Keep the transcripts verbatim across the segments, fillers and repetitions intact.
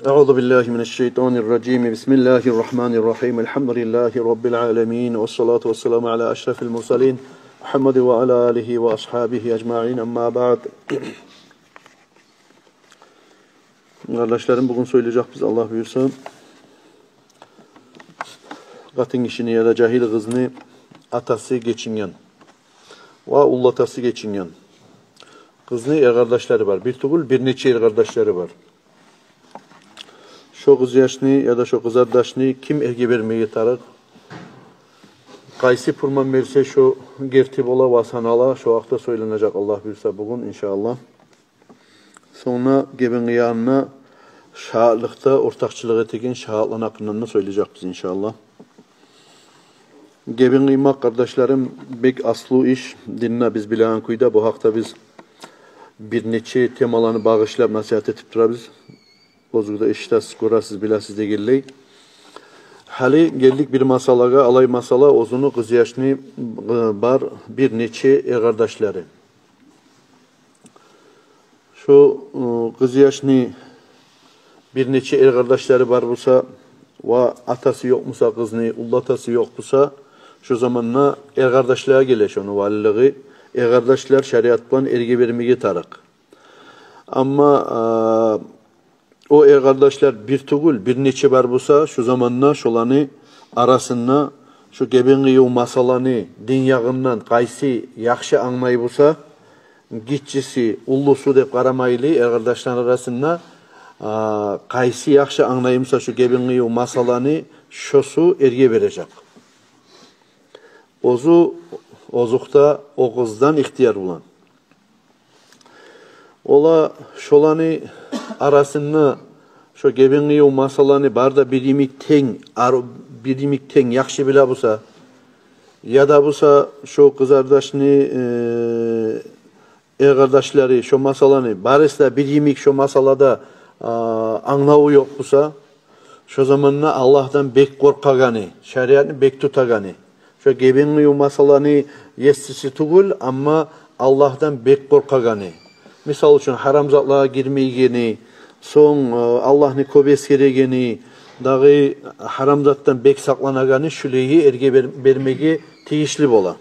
أعوذ بالله من الشيطان الرجيم. بسم الله الرحمن الرحيم. الحمد لله رب العالمين. والصلاة والسلام على أشرف المرسلين محمد وعلى آله وأصحابه أجمعين. أما بعد. Къардашларым, бугюн сёйлежекбиз, Аллагь буюрса, къатын гишини яда жагьил къызны атасы гечинген ва уллатасы гечинген. Къызны эркъардашлары бар. Бир тюгюл, бир нече эркъардашлары бар. Шо къызъяшны яда шо къызардашны ким эрге бермеге тарыкъ? Къайсы пурман берсе, шо герти бола ва санала, шо гьакъда сёйленежек, Аллагь буюрса, бугюн, иншааллагь. Сонг да гебин-къыягъында шагьатлыкъда ортакъчылыкъ этеген шагьатланы гьакъындан да сёйлежекбиз, иншааллагь. Гебин къыймакъ, къардашларым, бек аслу иш динде, биз билеген кюйде. Бу гьакъда биз бир нече темаланы багъышлап насигьат этип турабыз. Оьзюгюз де эшитесиз, гёресиз, билесиз дегенлей. Гьали гелдик бир масалагъа, алай масала: оьзюню къызъяшны, э, бар бир нече эркъардашлары. Шо, э, къызъяшны бир нече эркъардашлары бар буса ва атасы ёкъ буса къызны, уллатасы ёкъ буса, шо заманда эркъардашлагъа геле шону валилиги. Эркъардашлар шариат булан эрге бермеге тарыкъ. Амма, э, о эркъардашлар бир тюгюл, бир нече бар буса, шо заманда шоланы арасында шо гебин къыюв масаланы дин ягъындан къайсы яхшы англай буса, гиччиси, уллусу деп къарамайлы, эркъардашланы арасында, а, къайсы яхшы англай буса шо гебин къыюв масаланы, шосу эрге бережек. Оьзю, озокъда, о къыздан ихтияр булан. Ола шоланы арасында шо гебин къыюв масаланы бары да бир йимик тенг, ар-, бир йимик тенг яхшы биле буса, яда буса шо къызардашны, э, эркъардашлары шо масаланы, барысы да бир йимик шо масалада, а, англаву ёкъ буса, шо заманда Аллагьдан бек къоркъагъаны, шариатны бек тутагъаны, шо гебин къыюв масаланы есиси тюгюл, амма Аллагьдан бек къоркъагъаны, мисал учун, гьарам затлагъа гирмейгени, сонг, э, Аллагьны кёп эсгерегени, дагъы гьарам затдан бек сакъланагъаны, шулайгъа эрге бер-, бермеге тийишли бола.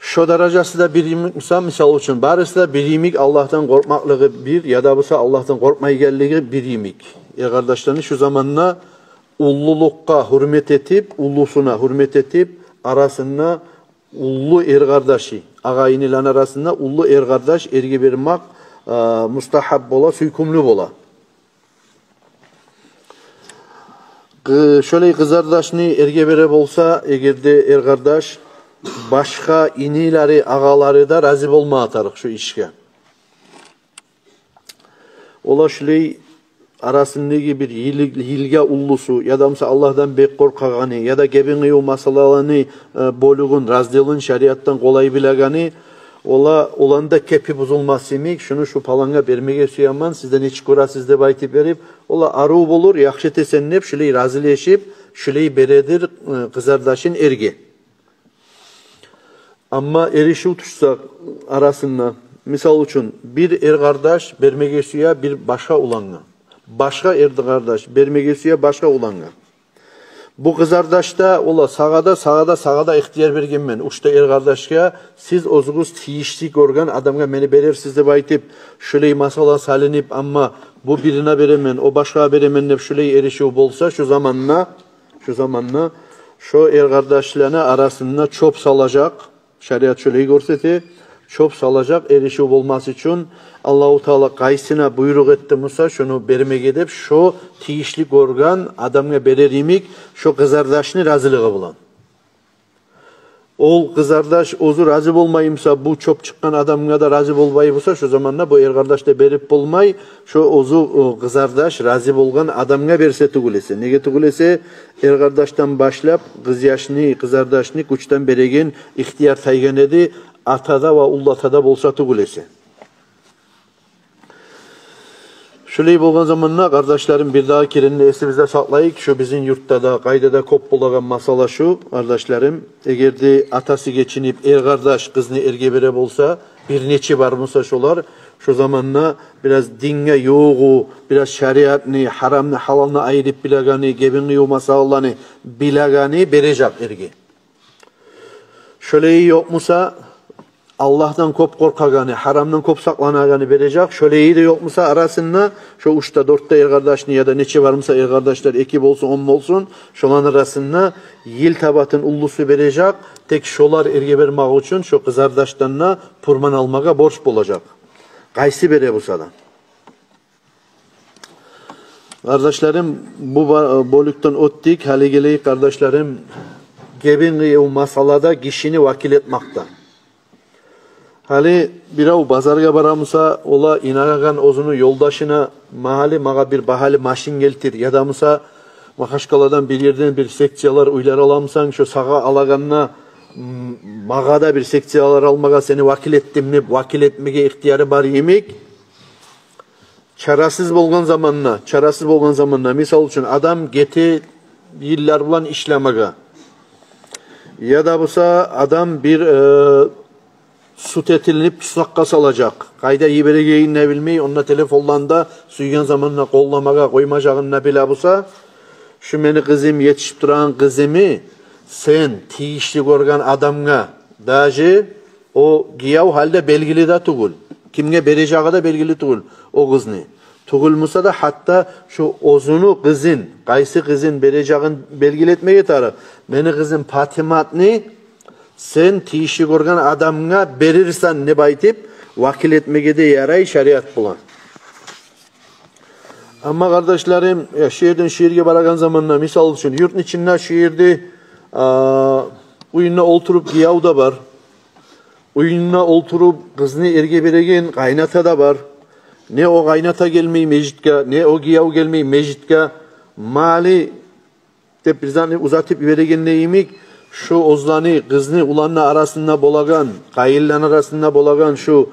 Шо даражасы да бир йимик буса, мисал учун, барысы да бир йимик Аллагьдан къоркъмакълыгъы бир, яда буса Аллагьдан къоркъмайгъанлыгъы бир йимик эркъардашланы, шо заманда уллулукъгъа гьюрмет этип, уллусуна гьюрмет этип, арасында уллу эркъардашы, агъа-инилени арасында уллу эркъардаш эрге бермек, а, мустагьаб бола, сюйкюмлю бола. Къы-, шолай къызардашны эрге бере болса, эгер де эркъардаш, башгъа инилери, агъалары да рази болмагъа тарыкъ шо ишге. Ола шолай арасындагъы бир йил-, йилге уллусу, яда буса Аллагьдан бек къоркъагъаны, яда гебин къыюв масалаланы, э, бёлюгюн, разделин шариатдан къолай билегени, ола, оланы да кепи бузулмас йимик, шуну шу палангъа бермеге сюемен, сиз де нечик гёресиз деп айтып берип, ола арив болур, яхшы этесен деп, шулай разилешип, шулай бередир, э, къызардашын эрге. Амма эришив тюшсе арасында, мисал учун, бир эркъардаш бермеге сюе бир башгъа улангъа, башгъа эркъардаш бермеге сюе башгъа улангъа. Бу къызардаш да ола: «Сагъа да, сагъа да, сагъа да ихтияр бергенмен, уьч де эркъардашгъа, сиз оьзюгюз тийишли гёрген адамгъа мени берерсиз», — деп айтып, шулай масала салынып, амма бу бирине беремен, о башгъагъа беремен деп шулай эришив болса, шо заманда, шо заманда шо эркъардашланы арасында чёп салажакъ, шариат шолай гёрсете, чёп салажакъ эришив болмас учун. Аллагьу Таала къайсына буйрукъ этди буса шону бермеге деп, шо тийишли гёрген адамгъа берер йимик, шо къызардашны разилиги булан. Ол къызардаш оьзю рази болмай буса, бу чёп чыкъгъан адамгъа да рази болмай буса, шо заманда бу эркъардаш да берип болмай, шо оьзю, о, къызардаш рази болгъан адамгъа берсе тюгюл эсе. Неге тюгюл эсе, эркъардашдан башлап къызъяшны, къызардашны гючден береген ихтияр тайгъан эди атада ва уллатада болса тюгюл эсе. Шулай болгъан заманда, къардашларым, бирдагъы керен де эсибизде сакълайыкъ, шу бизин юртда да, къайда да кёп болагъан масала шу, къардашларым. Эгер де атасы гечинип, эркъардаш къызны эрге бере болса, бир нече бар буса шолар, Шо заманда бираз динге ювугъу, бираз шариатны, гьарамны, гьалалны айырып билегени, гебин къыюв масъалаланы билегени бережек эрге. Шолайы ёкъ буса, Аллагьдан кёп къоркъагъаны, гьарамдан кёп сакъланагъаны бережек. Шолайы да ёкъ буса, арасында шо уьч де, дёрт де эркъардашны яда нече бар буса эркъардашлар, эки болсун, он болсун, шоланы арасында йыл табатын уллусу бережек. Тек шолар эрге бермек учун шо къызардашдан да пурман алмагъа борч болажакъ, къайсы бере буса да. Къардашларым, бу ба-, бёлюкден оьтдюк. Гьали гелейик, къардашларым, гебин къыюв масъалада гишини вакил этмекде. Гьали бирев базаргъа бара буса, ола инанагъан оьзюню ёлдашына: «Магьали, магъа бир багьалы машин гелтир, яда буса Махачкъаладан бир ерден бир секциялар, уьйлер ала бусанг, шо сагъа алагъанда, м, магъа да бир секциялар алмагъа сени вакил этдим», — деп, вакил этмеге ихтияры бар йимик. Чарасыз болгъан заманда, чарасыз болгъан заманда, мисал учун, адам гете йыллар булан ишлемеге, яда буса адам бир, э, суд этилинип, туснакъгъа салажакъ, къайда йиберегенин де билмей, онда телефонланы да сюйген заманда къолламагъа къоймажагъын да биле буса, шу мени къызым, етишип турагъан къызымны сен тийишли гёрген адамгъа, даже о гияв гьали де белгили де тюгюл, кимге бережеги де белгили тюгюл о къызны. Тюгюл буса да, гьатта шу оьзюню къызын, къайсы къызын бережегин белгили этмеге тарыкъ. «Мени къызым Патиматны сен тийишли гёрген адамгъа берирсен», — деп айтып, вакил этмеге де ярай шариат булан. Амма, къардашларым, я, шу ерден шу ерге барагъан заманда, мисал учун, юртну ичинде шу ерде, а, уьюнде олтуруп гияв да бар, уьюнде олтуруп къызны эрге береген къайната да бар. Не о къайната гелмей межитге, не о гияв гелмей межитге. Магьали деп бир затны узатып йиберегенде йимик, шу оьзлени, къызны, уланны арасында болагъан, къайынланы арасында болагъан шу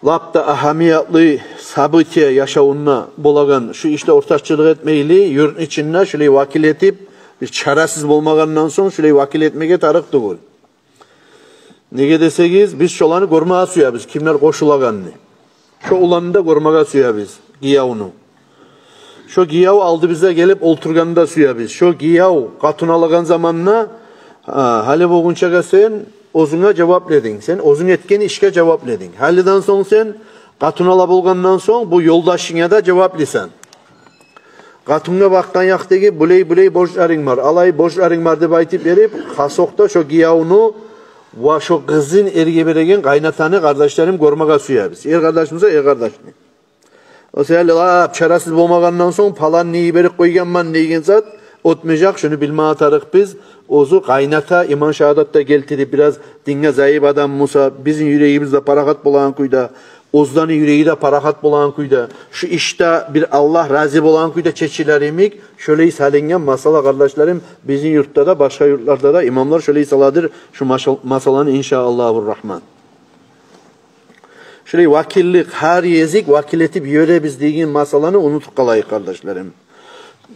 лап да агьамиятлы событие, яшавунда болагъан шу ишде ортакъчылыкъ этмейли, юртну ичинде шулай вакил этип, биз чарасыз болмагъандан сонг шулай вакил этмеге тарыкъ тюгюл. Неге десегиз, биз шоланы гёрмеге сюебиз, кимлер къошулагъанны. Шо уланны да гёрмеге сюебиз, гиявну. Шо гияв алдыбызгъа гелип олтургъанны да сюебиз. Шо гияв къатын алагъан заманда, а, гьали болгъунчагъа сен оьзюнге жаваплы эдинг, сен оьзюнг этген ишге жаваплы эдинг. Гьалиден сонг сен къатын ала болгъандан сонг бу ёлдашынга да жаваплысан. Къатынгъа бакъгъан якъдагъы булай-булай борчларынг бар, алай борчларынг бар деп айтып берип, хасокъда шо гиявну ва шо къызын эрге береген къайнатаны, къардашларым, гёрмеге сюебиз. Эркъардаш буса, эркъардашны. О саялы лап чарасыз болмагъандан сонг, паланны йиберип къойгъанман деген зат оьтмежек, шуну билмеге тарыкъ биз. Оьзю къайната иман шагьадат да гелтирип, бираз динге зайып адам буса, бизин юрегибиз де парахат болагъан кюйде, оьзлени юреги де парахат болагъан кюйде, шу ишде бир Аллагь рази болагъан кюйде чечилер йимик, шолай салынгъан масъала, къардашларым, бизин юртда да, башгъа юртларда да имамлар шолай саладыр шу машал-, масъаланы, иншааллагьу рагьман. Шулай вакиллик, гьар гезик вакил этип йиберебиз деген масъаланы унутуп къалайыкъ, къардашларым.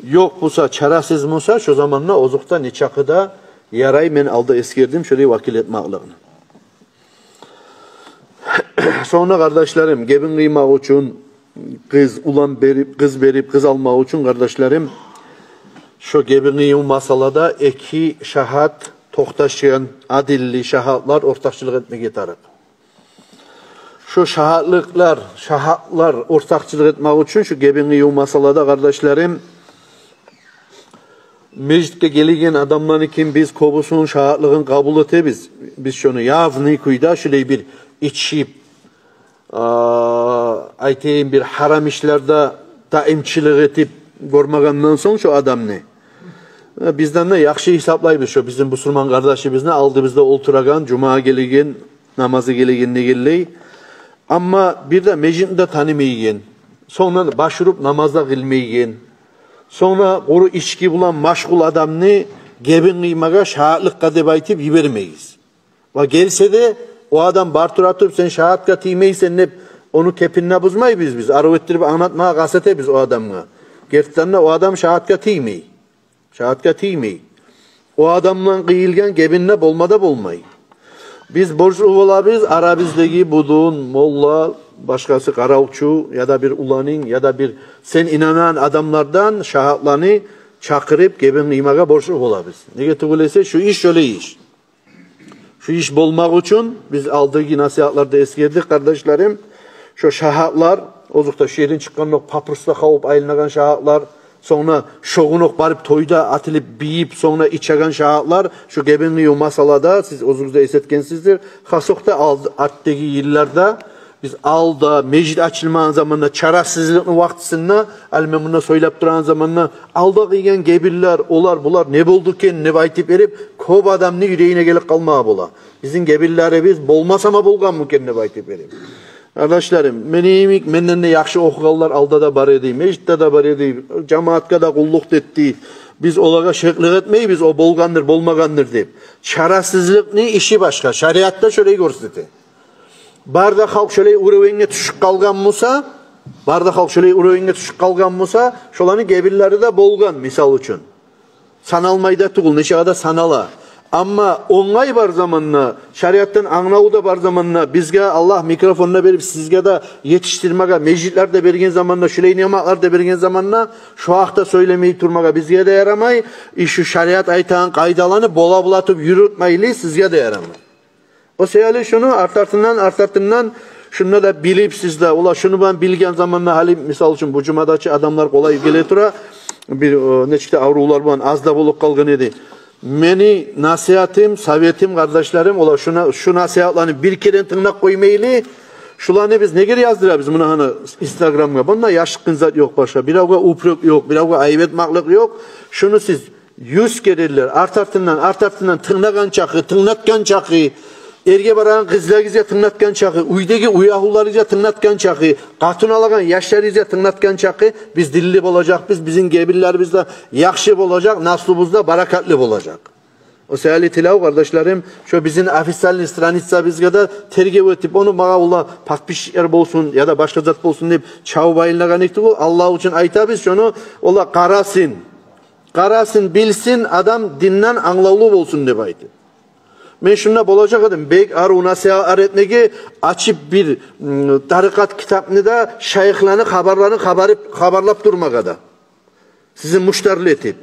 Ёкъ буса, чарасыз буса, шо заманда озокъда, нечакъы да ярай, мен алда эсгердим шулай вакил этмекликни. Сонг да, къардашларым, гебин къыймакъ учун, къыз, улан берип, къыз берип, къыз алмакъ учун, къардашларым, шо гебин къыймакъ масъалада эки шагьат токъташгъан, адилли шагьатлар ортакъчылыкъ этмеге тарыкъ. Шо шагьатлыкълар, шагьатлар ортакъчылыкъ этмек учун шо гебин къыймакъ масъалада, къардашларым, межитге гелеген адамланы ким биз кёбюсюн шагьатлыгъын къабул этебиз. Биз шону явный кюйде, шулай бир ичип, а, айтайым, бир гьарам ишлерде даимчилик этип гёрмегенден сонг шо адамны, э, бизден де яхшы гьисаплайбыз шо бизин бусурман къардашыбызны, алдыбызда олтурагъан, жумагъа гелеген, намазгъа гелеген дегенлей. Амма бир де межитни де танымайгъан, сонг да баш уруп намаз да къылмайгъан, сонг да къуру ички булан машгъул адамны гебин къыймагъа, шагьатлыкъгъа деп айтып йибермейбиз. Ва гелсе де, о адам бар тура туруп, сен шагьатгъа тиймейсен деп, ону кепин де бузмайбыз биз. Арив этдирип англатмагъа къаст этебиз о адамгъа. Гертиден де, о адам шагьатгъа тиймей. Шагьатгъа тиймей. О адамдан къыйылгъан гебин де болма да болмай. Биз борчлу болабыз арабыздагъы будун, молла, башгъасы къаравчу, яда бир уланынг, яда бир сен инанагъан адамлардан шагьатланы чакъырып, гебин къыймагъа борчлу болабыз. Неге тюгюл эсе, шу иш шолай иш. Шу иш болмакъ учун биз алдагъы насигьатларда эсгердик, къардашларым. Шо шагьатлар, озокъда, шу ерден чыкъгъандокъ папиросда къавуп айланагъан шагьатлар, сонг да шо гюнокъ барып тойда атылып, бийип, сонг да ичеген шагьатлар, шу гебин къыюв масъалада сиз оьзюгюз де эс этгенсиздир. Хасокъда алд-, артдагъы йылларда биз алда, межит ачылмагъан заманда, чарасызлыкъны вакътисинде, гьали мен мунда сёйлеп турагъан заманда, алда къыйгъан гебинлер, олар, булар не болду экен деп айтып берип, кёп адамны юрегине гелип къалмагъа бола. Бизин гебинлерибиз болмаса ма болгъанмы экен деп айтып берип. Къардашларым, мени йимик, менден де яхшы охугъанлар алда да бар эди, межитде де бар эди, жамаатгъа да къуллукъ да этди. Биз олагъа шеклик этмейбиз, о болгъандыр, болмагъандыр деп. Чарасызлыкъны иши башгъа, шариатда шолай гёрсете. Бары да халкъ шолай уровеньге тюшюп къалгъан буса, бары да халкъ шолай уровеньге тюшюп къалгъан буса, шоланы гебинлери де болгъан, мисал учун. Саналмай да тюгюл, нечакъы да санала. Амма онгай бар заманда, шариатдан англаву да бар заманда, бизге Аллагь микрофонну берип, сизге де етишдирмеге межитлер де берген заманда, шулай ниъматлар да берген заманда, шу гьакъда сёйлемей турмагъа бизге де ярамай, и шу шариат айтагъан къайдаланы бола-бола туруп юрютмейли сизге де ярамай. О саялы шуну арт-артындан, арт-артындан шунда да билип сиз де, ола шуну булан билген заманда, гьали, мисал учун, бу жумада чы адамлар къолай геле тура, бир, э, нечик де аврувлар булан аз да болуп къалгъан эди. Мени насигьатым, советим, къардашларым, ола шуна, шу насигьатланы бир керен тынглап къоймайлы, шуланы биз неге яздырабыз муна гьана Инстаграмгъа? Мунда яшыртгъын зат ёкъ башгъа, биревге упрёк ёкъ, биревге айып этмакълыкъ ёкъ. Шуну сиз юз керенлер, арт-артындан, арт-артындан тынглагъан чакъы, тынглатгъан чакъы, эрге барагъан къызларыгъызгъа тынглатгъан чакъы, уьйдеги уьягьлюлеригизге тынглатгъан чакъы, къатын алагъан яшларыгъызгъа тынглатгъан чакъы, биз динли болажакъбыз, бизин гебинлерибиз де яхшы болажакъ, наслубуз да баракатлы болажакъ. О саялы тилев, къардашларым, шо бизин официальный страницабызгъа да тергев этип, ону магъа, ола, подписчиклер болсун яда башгъа зат болсун деп чабып айланагъан эдик тюгюл, Аллагь учун айтабыз шону, ола къарасын. Къарасын, билсин, адам динден англавлу болсун деп айтып. Мен шунда болажакъ эдим, бек арив насигьатлар этмеге, ачып бир, м, тарикъат китапны да, шайыхланы хабарларын хабарып, хабарлап турмагъа да. Сизин муштарлы этип.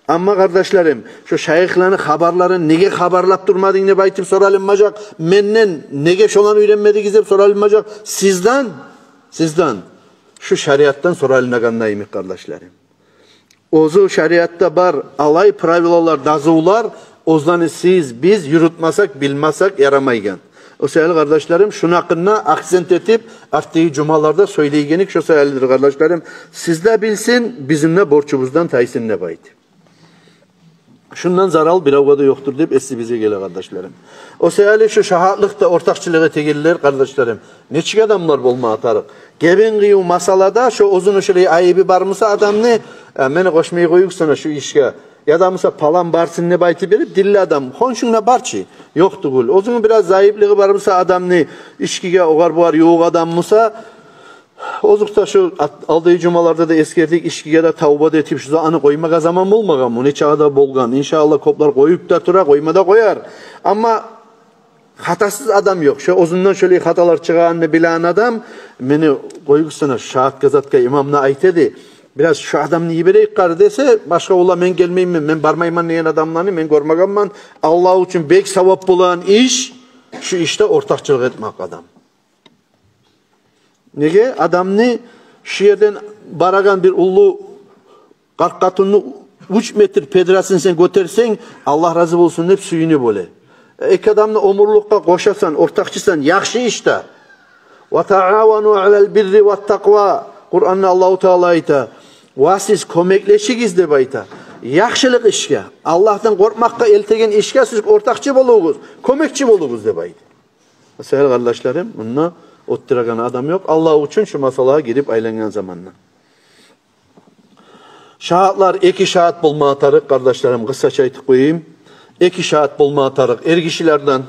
Амма, къардашларым, шо шайыхланы хабарларын неге хабарлап турмадынг деп айтып соралынмажакъ. Менден неге шоланы уьйренмедигиз деп соралынмажакъ. Сизден, сизден, шу шариатдан соралынагъанда йимик, къардашларым. Оьзю шариатда бар алай правилалар, дазулар, оьзлени сиз, биз юрютмесек, билмесек ярамайгъан. О саялы, къардашларым, шуну гьакъында акцент этип, артдагъы жумаларда сёйлейгеним шо саялыдыр, къардашларым. Сиз де билсин, бизин де борчубуздан тайсын деп айтып. Шундан зарал биревге де ёкъдур деп эсибизге геле, къардашларым. О саялы шу шагьатлыкъда ортакъчылыкъ этегенлер, къардашларым, нечик адамлар болма тарыкъ? Гебин къыюв масъалада шо оьзюню шолай айыбы бар буса адамны, э, мени къошмай къоюгъуз сана шу ишге. Яда буса палан барсын деп айтып берип, динли адам, хоншунг да бар чы, ёкъ тюгюл. Оьзюню бираз зайыплыгъы бар буса адамны, ичкиге огъар-бугъар ювукъ адам буса, озокъда, шу ат-, алдагъы жумаларда да эсгердик, ичкиге де тавба да этип, шу затны къоймагъа заман болмагъан, бу нечакъы да болгъан. Иншааллагь, кёплер къоюп да тура, къойма да къояр. Амма хатасыз адам ёкъ. Шо оьзюнден шолай хаталар чыгъагъанны билеген адам, мени къоюгъуз сана, шагьатгъа, затгъа, имамына айта эди. Бираз шу адамны йиберейик къары десе, башгъа, ола, мен гелмеймен, мен бармайман деген адамланы мен гёрмегенмен. Аллагь учун бек савап болагъан иш, шу ишде ортакъчылыкъ этмек адам. Неге? Адамны шу ерден барагъан бир уллу къарт къатынны уьч метр педрасын сен гётерсенг, Аллагь рази болсун деп сююнюп оьле. Эки адамны оьмюрлюкге къошасан, ортакъчысан яхшы ишде. «Ва таавану алал бирри ват такъва». Къуранда Аллагьу Таала айта: «Ва сиз кёмеклешигиз», — деп айта. Яхшылыкъ ишге, Аллагьдан къоркъмакъгъа элтеген ишге сиз ортакъчы болугъуз, кёмекчи болугъуз деп айта. Масала, къардашларым, мунда оттурагъан адам ёкъ, Аллагь учун шу масалагъа гирип айлангъан заманда. Шагьатлар, эки шагьат болма тарыкъ, къардашларым, къысгъача айтып къояйым. Эки шагьат болма тарыкъ эргишилерден.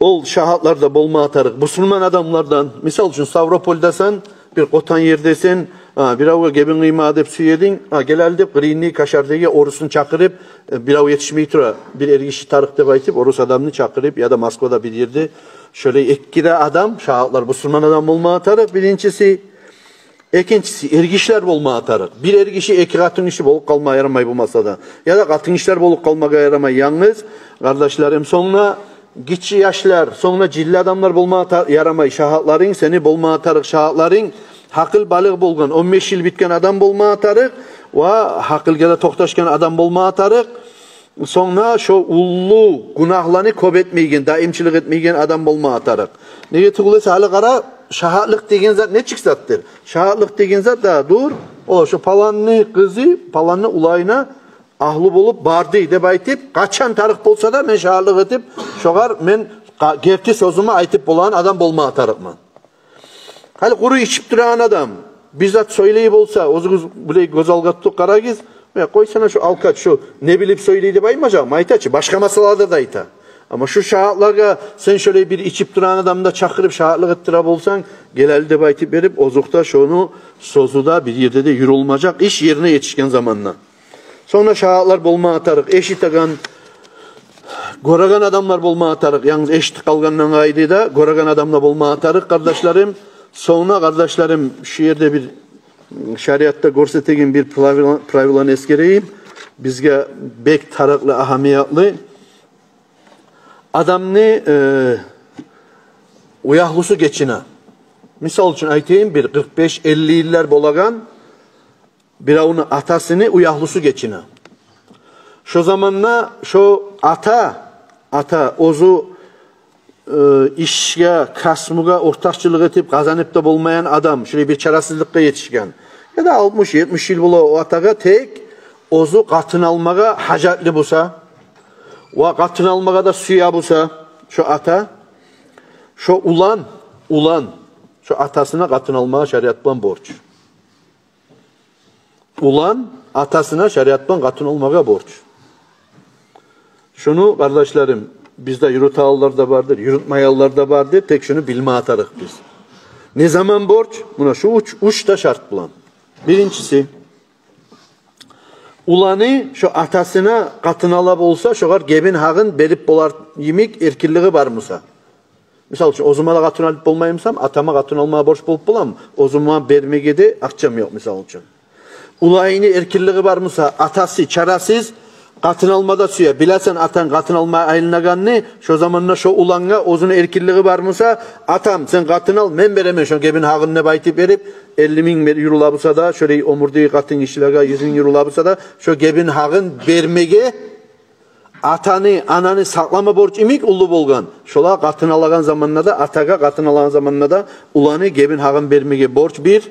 Ол шагьатлар да болма тарыкъ бусурман адамлардан. Мисал учун, Ставропольдасан, бир къотан ердесен, а, биревге гебин къыйма деп сюе эдинг, а, гел гьали деп, къырыйындагъы кашардагъы орусну чакъырып, э, бирев етишмей тура, бир эргиши тарыкъ деп айтып, орус адамны чакъырып, яда Москвада бир ерде, Шолай эки де адам, шагьатлар бусурман адам болмагъа тарыкъ, биринчиси. Экинчиси, эргишилер болмагъа тарыкъ. Бир эргиши эки къатынгиши болуп къалмагъа ярамай болмаса да. Яда къатынгишилер болуп къалмагъа ярамай янгыз, къардашларым. Сонг да гиччи яшлар, сонг да жилли адамлар болмагъа та-, ярамай шагьатларынг, сени болмагъа тарыкъ шагьатларынг. Гьакъыл балыкъ болгъан, он беш йыл битген адам болмагъа тарыкъ. Ва гьакъылгъа да токъташгъан адам болмагъа тарыкъ. Сонг да шо уллу гюнагьланы кёп этмейген, даимчилик этмейген адам болмагъа тарыкъ. Неге тюгюл эсе, гьали къара, шагьатлыкъ деген зат нечик затдыр? Шагьатлыкъ деген зат да дюр, о шо паланны къызы паланны уланына агьлю болуп барды деп айтып, къачан тарыкъ болса да, мен шагьатлыкъ этип, шогъар мен къа-, герти сёзюмню айтып болагъан адам болмагъа тарыкъман. Гьали къуру ичип турагъан адам бир зат сёйлей болса, оьзюгюз булай гёз алгъа тутуп къарагъыз. Я, къойсана, шо алкаш, шо не билип сёйлей деп айтмажакъман, айта чы, башгъа масъалада да айта. Амма шо шагьатлагъа сен шолай бир ичип турагъан адамны да чакъырып шагьатлыкъ этдире болсанг, гел гьали деп айтып берип, озокъда, шону сёзю де бир ерде де юрюлмежек, иш ерине етишген заманда. Сонг да шагьатлар болмагъа тарыкъ, эшитеген, гёреген адамлар болмагъа тарыкъ. Янгыз эшитип къалгъандан къайры да гёреген адамлар болмагъа тарыкъ, къардашларым. Сонг да, къардашларым, шу ерде бир шариатда гёрсетеген бир правила-, правиланы эсгерейим. Бизге бек тарыкълы, агьамиятлы. Адамны, э, уягьлюсю гечине. Мисал учун айтайым, бир къыркъ беш, элли йыллар болагъан биревню атасыны уягьлюсю гечине. Шо заманда шо ата, ата оьзю, э, ишге, касбугъа ортакъчылыкъ этип, къазанып да болмайгъан адам, шолай бир чарасызлыкъгъа етишген. Яда алтмыш, етмиш йыл бола о атагъа, тек оьзю къатын алмагъа гьажатлы буса, ва къатын алмагъа да сюе буса шо ата, шо улан, улан шо атасына къатын алмагъа шариат булан борч. Улан атасына шариат булан къатын алмагъа борч. Шуну, къардашларым, бизде юрютегенлер де бардыр, юрютмейгенлер де бардыр, тек шуну билме тарыкъ биз. Не заман борч? Муна шу уьч, уьч де шарт булан. Биринчиси, уланы шо атасына къатын ала болса, шогъар гебин гьакъын берип болар йимик эркинлиги бар буса. Мисал учун, оьзюме де къатын алып болмай бусам, атама къатын алмагъа борч болуп боламы? Оьзюме бермеге де акъчам ёкъ, мисал учун. Уланны эркинлиги бар буса, атасы чарасыз, къатын алма да сюе. Билесен атанг къатын алмагъа айланагъанны, шо заманда шо улангъа оьзюню эркинлиги бар буса, атам, сен къатын ал, мен беремен шо гебин гьакъын деп айтып берип, элли минг бер-, юрюле буса да, шолай оьмюрде къатынгишилеге юз минг юрюле буса да, шо гебин гьакъын бермеге атаны, ананы сакълама борч йимик уллу болгъан. Шола къатын алагъан заманда да, атагъа къатын алагъан заманда да уланы гебин гьакъын бермеге борч бир.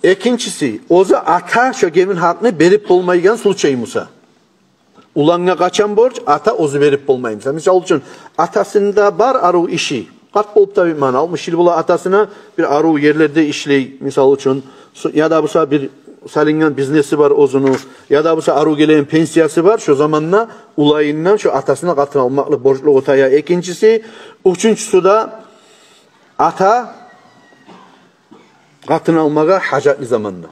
Экинчиси, оьзю ата шо гебин гьакъны берип болмайгъан случай буса. Улангъа къачан борч? Ата оьзю берип болмай буса. Мисал учун, атасында бар арив иши. Къарт болуп да битмеген, алтмыш йыл бола атасына, бир арив ерлерде ишлей, мисал учун. Со-, яда буса бир салынгъан бизнеси бар оьзюню, яда буса арив гелеген пенсиясы бар, шо заманда уланындан шо атасына къатын алмакълыкъ борчлугъу тая. Экинчиси, уьчюнчюсю де ата къатын алмагъа гьажатлы заманда.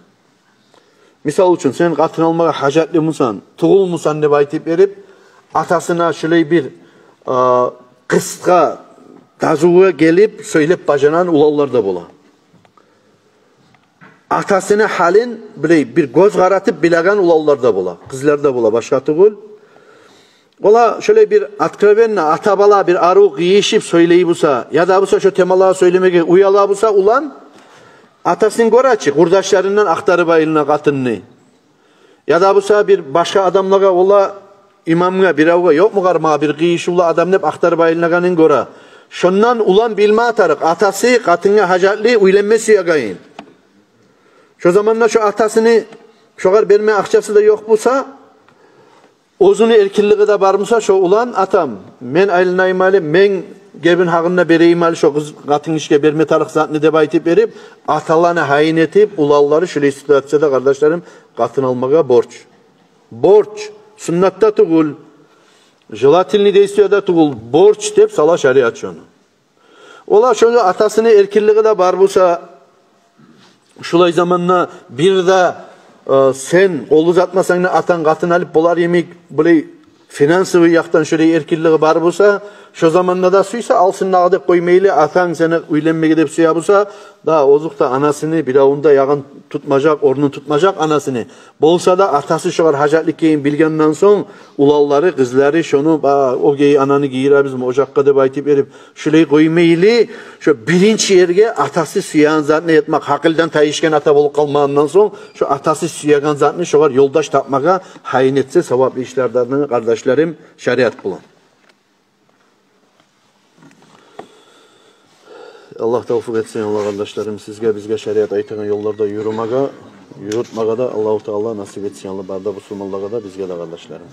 Мисал учун, сен къатын алмагъа гьажатлы бусан, тюгюл бусан деп айтып берип, атасына шолай бир, а, къысгъа, дазугъа гелип, сёйлеп бажарагъан уланлар да бола. Атасыны гьалын билей, бир гёз къаратып билеген уланлар да бола, къызлар да бола, башгъа тюгюл. Олар шолай бир откровенно ата-бала бир арив къыйышып сёйлей буса, яда буса шо темалагъа сёйлемеге уяла буса улан, атасын гёре чи, къурдашларындан ахтарып айлана къатынны. Яда буса бир башгъа адамлагъа, олар имамгъа, биревге, ёкъму къармагъа бир къыйышывлу адам деп ахтарып айланагъанын гёре. Шондан улан билме тарыкъ, атасы къатынгъа гьажатлы, уьйленме сюегенин. Шо заманда шо атасыны шогъар берме акъчасы да ёкъ буса, оьзюню эркинлиги де бар буса, шо улан, атам, мен айланайым гьали, мен гебин гьакъын да берейим гьали, шо къыз, къатынгишиге берме тарыкъ затны деп айтып берип, аталаны гьайын этип, уланлары шолай ситуацияда, къардашларым, къатын алмагъа борч. Борч, суннат да тюгюл, желательный действие да тюгюл, борч деп сала шариат шону. Олар шонда атасыны эркинлиги де бар буса, шулай заманда бир де, э, сен къол узатмасанг да, атанг къатын алып болар йимик, булай финансовый якъдан шолай эркинлиги бар буса, шо заманда да сюйсе алсын дагъы деп къоймайлы, атанг сени уьйленмеге деп сюе буса, да озокъда, анасыны биревню де ягъын тутмажакъ, орнун тутмажакъ анасыны. Болса да атасы шогъар гьажатлы экенин билгенден сонг, уланлары, къызлары шону, ба, о гей-, ананы гийиребизми ожакъгъа деп айтып берип, шолай къоймайлы, шо биринчи ерге атасы сюеген затны этмек, гьакъылдан тайышгъан ата болуп къалмагъандан сонг, шо атасы сюеген затны шогъар ёлдаш тапмагъа гьайын этсе, саваплы ишлерден, къардашларым, шариат булан. Аллагь тавфикъ этсин, Аллагь, къардашларым, сизге, бизге шариат айтагъан ёлларда юрюмеге, юрютмеге де Аллагьу Таала насип этсин, Аллагь, бары да бусурманлагъа да, бизге де, къардашларым.